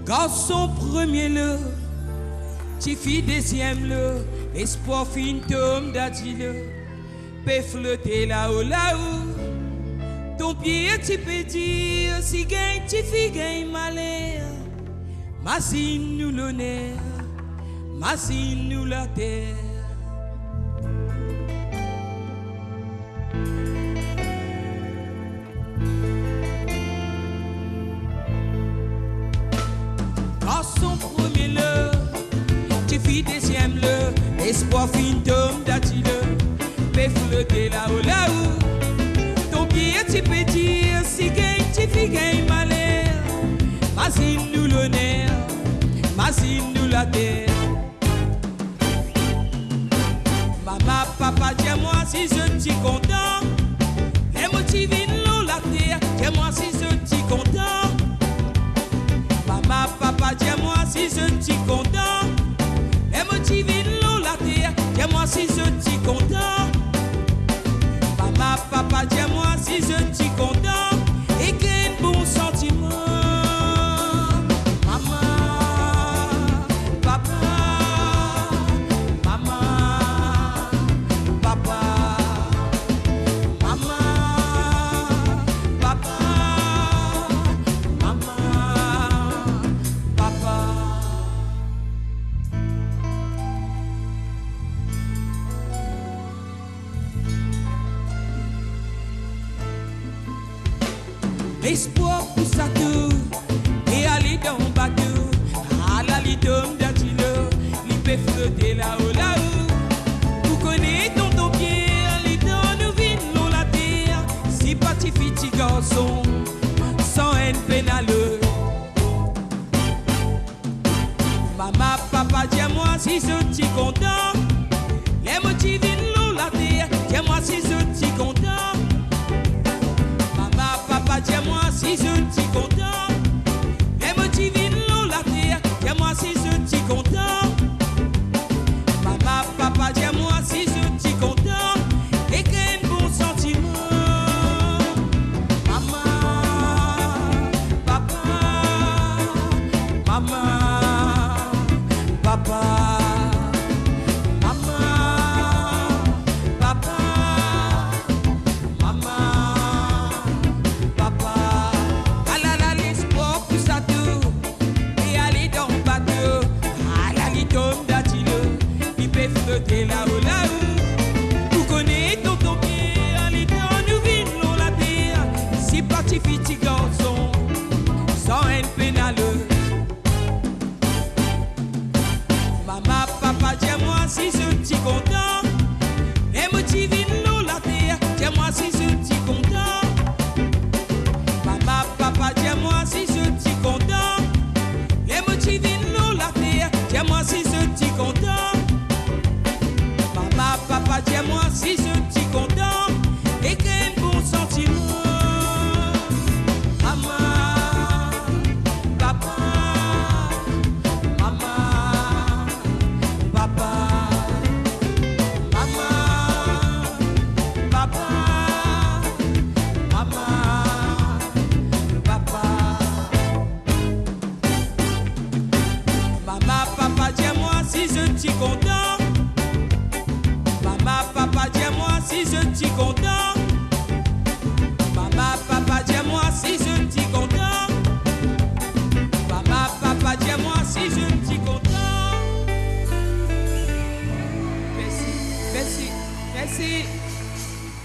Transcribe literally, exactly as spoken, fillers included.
Garson promié lo, tifi dézièm lo, léspoir fine tonm dadi lo, pé floté lao lao. Tonbié ti pé dir, si gingn tifi gingn malèr, mazine nou lonèr, mazine nou la tèr. Garson promié lo, tifi dézièm lo, léspoir fine tonm dadi lo, pé floté lao lao. Tonbié ti pé dir, si gingn tifi gingn malèr, mazine nou lonèr, mazine nou la tèr. Mama, papa, di amoin si zot ti kontan. Lèr moin ti vin lo la tèr, di amoin si zot ti kontan. Mama, papa, di amoin si zot ti kontan. Lèr moin ti vin lo la tèr, di amoin si zot ti kontan. Mama, papa, di amoin si zot ti kontan. É kèl bon santiman. Mama, papa, mama, papa, mama, papa, mama, papa. Léspoir pou sa tou, é alé dan bato. Ala li tonm dadi lo, li pé floté lao lao. Ou koné tonton Pièr, li tann nou vin lo la tèr. Si pa tifi ti garson, san ène pénal. Mama, papa, di amoin si zot ti kontan. Lèr moin ti vin lo la tèr, di amoin si zot ti kontan. Mama, papa, di amoin si zot ti kontan. Lèr moin ti vin lo la tèr, di amoin si zot ti kontan. Mama, papa, di amoin si zot ti kontan. É kèl bon santiman. Mama, papa, mama, papa, mama, papa, mama, papa. Ala la léspoir pou sa tou. É alé dan bato. Ala li tonm dadi lo, li pé floté lao lao. Ou koné tonton Pièr, li tann nou vin lo la tèr. Si pa tifi ti garson, san ène pénal. Mama, papa, di amoin si zot ti kontan. Lèr moin ti vin lo la tèr, di amoin si zot ti kontan. Mama, papa, di amoin si zot ti kontan. Lèr moin ti vin lo la tèr, di amoin si zot ti kontan. Mama, papa, di amoin si zot ti kontan. É kèl bon santiman. Mama, papa, mama, papa, mama, papa, mama, papa. Mama, papa, di amoin si zot ti kontan. Mama, papa, di amoin si zot ti kontan.